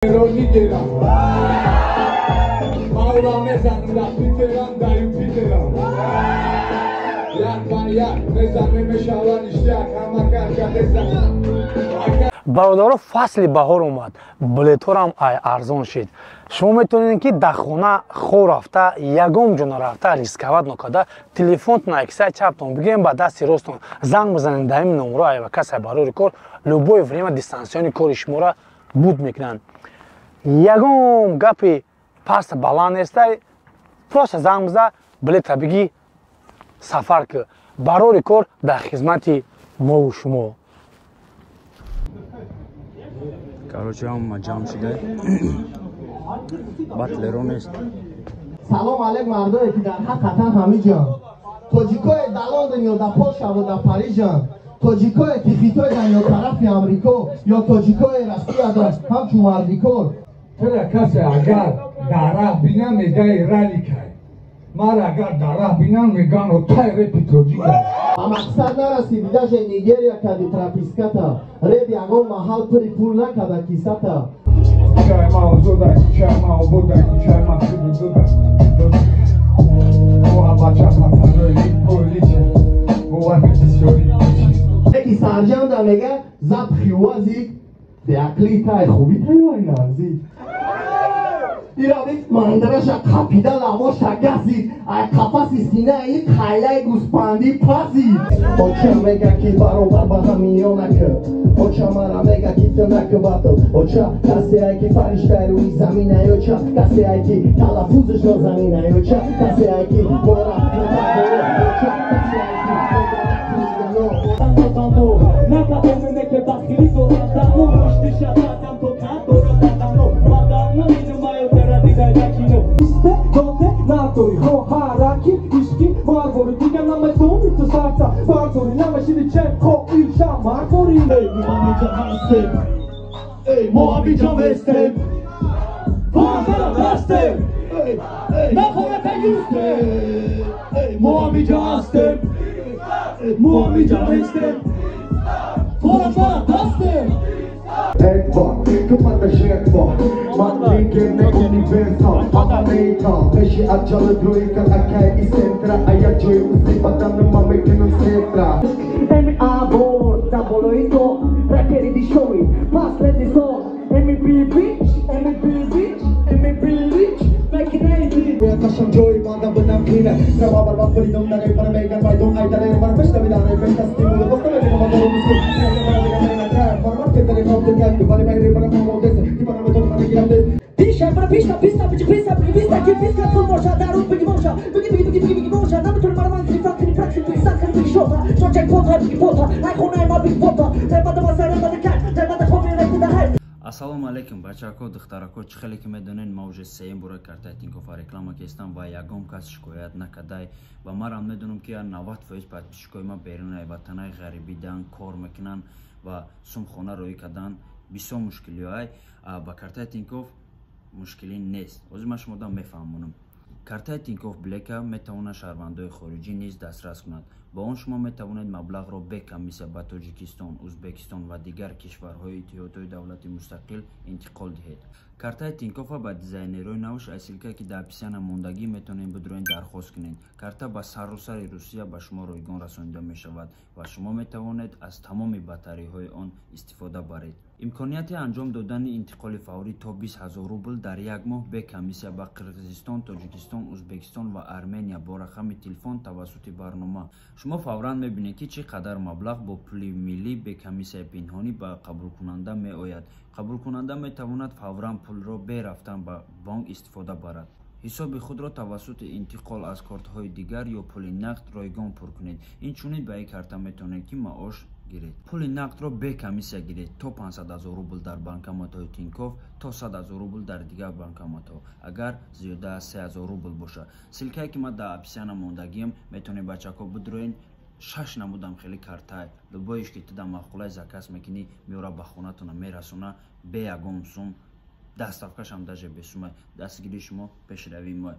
Нигерам Маура мезанам да Питерам, да Юпитерам. Як ба як мезанем, мешава ништяк, ҳама каркадеза. Бародаро, фасли баҳор омад, билетҳорам ай арзон шид. Шумо метавонед, ки дар хона хо рафта, ягон ҷо нарафта, рисковать нокарда, телефонтон ай кисаи чаптон бигирем, ба дасти росттон занг бизанед дар ин номро, ай касе барори кор любое время дистанционный кори шуморо буд мекунанд. Ягон гапи паст баланд нестай, просто занг биза, билета бигӣ, сафар ки. Барори кор дар хизмати мову шумо. Короче, ҳама ҷамъ шуда, батлеро нест. Салом алейк, мардое, ки дар ҳаққатан ҳамиҷан, тоҷикое дар Лондон ё дар Полшаву дар Парижан, тоҷикое, ки Хитойдан ё тарафи Амрико, ё тоҷикое Россиядан ҳамчун мардикор. Тура касе агар дар раҳ бинам, мегаи раликай. Мара агар дар раҳ бинам, меган отай репи тоҷикай. Ба мақсад нарасиди, даже Нигерия кади прописката, реп ягон маҳал пури пул накарда кисата. Кӯчаи ма озодай, кӯчаи ма ободай, кӯчаи ма шуду дудай. Моа бача пацанои липои личе, бовар ки бисёри пичи. Яки сарҷанда мега запхи вазик, беақлии тай хуби тайвай нарзид. Иравик мандраша қапида, лавоша газид, ай қафаси синаи қайлаи гӯспандӣ пазид. Оча мега, ки баробар ба ҳамиёнака. Оча мара мега, ки ту наку батл. Оча касе ай, ки фариштаи рӯи заминай. Оча касе ай, ки талаффузаш нозанинай. Оча касе ай, ки мора. Оча касе ай, ки Накадомене ке бахили дорам дану рушди шататам то надорам дадану мадам намедумаю тера дидай да кино исте доде надори хоҳараки ишки марвори дига намедони ту сарта бардори намешиди че қоил ша марвори. Эй, мо ҳамиҷа ҳастем, эй, мо ҳамиҷа вестем, фарзара дастем, нафората юстем. Эй, мо ҳамиҷа ҳастем, мо ҳамиҷа вестем, фора дастем. Едва, тупата жертва, Матрики не универсал, Амейта, пеши аджала тройка, акай и центра, а я чую усипата на мамекином сестра. M.A. Бор, да болои то, рэпери дешёвый, последний сон. M.B. bitch, M.B. bitch, M.B. rich, back in 80. Я кашам ҷои манда будам кине, Рава бар фридом наре бар меган байдом айдаре бар пешта видаре пешта стимул боста меган ма дорум мускул. Пиша, пиша, писа, пиша, писа, писа, ки писка пул боша, дар руд биги боша, биги биги биги биги биги боша, наметуни мара ман кини фак кини пракси биги сак кини биги шота, шочак пота биги пота, ай хонаи ма биги пота, ремада маса ремада кат, ремада хоби рекуда хай. Ассалому алайкум, бачако, духтарако. Чӣ хеле ки медонед, ма уже сеюм бора картаи Тинькоффа реклама кестам ва ягон кас шикоят накардай. Ва марам медонам, ки 90% подписчикои ма берунаи ватанаи ғарибидан кор мекунанд ва сумхона роӣ кардан бисёр мушкилиҳоай. Ба картаи Тинькофф мушкилӣ нест. Ҳозир ман шумода мефаҳмонам. Картаи Тинькофф Блека метавонад шаҳрвандои хориҷӣ низ дастрас кунад. Бо он шумо метавонед маблағро бе комиссия ба Тоҷикистон, Ӯзбекистон ва дигар кишварҳои Иттиҳодҳои давлати мустақил интиқол диҳед. Картаи Тинькоффа ба дизайнерҳои навш аз ссылкае, ки дар описания мондагӣ, метавонед бидуроен, дархост кунед. Карта ба саросари Русия ба шумо ройгон расонида мешавад ва шумо метавонед аз тамоми бартариҳои он истифода баред. Имконияти анҷом додани интиқоли фаврӣ то 20 000 рубл дар як моҳ бе комиссия ба Қирғизистон, Тоҷикистон, Ӯзбекистон ва Армения бо рақами телефон тавассути барнома. Шумо фавран мебинед, ки чӣ қадар маблағ бо пули миллӣ бе комиссияи пинҳонӣ ба қабулкунанда меояд. Қабулкунанда метавонад фавран пулро бе рафтан ба бонк истифода барад. Ҳисоби худро тавассути интиқол аз кортҳои дигар ё пули нақд ройгон пур кунед. Инчунин ба ин карта метавонед, ки маош гиред. Пули нақдро бе комиссия гиред то 500 000 рубл дар банкоматҳои Тинькофф, то 100 000 рубл дар дигар банкоматҳо, агар зиёда аз 3 000 рубл бошад. Ссылкае, ки ман дар описания мондагиам, метавонед, бачако, бидуроен. Шаш намудам хеле картае, любоиш ки ту дар маъқулай заказ мекунӣ, меора, ба хонатона мерасона бе ягон сум, доставкашам даже бесумай. Дастгирии шумо пешравии мо.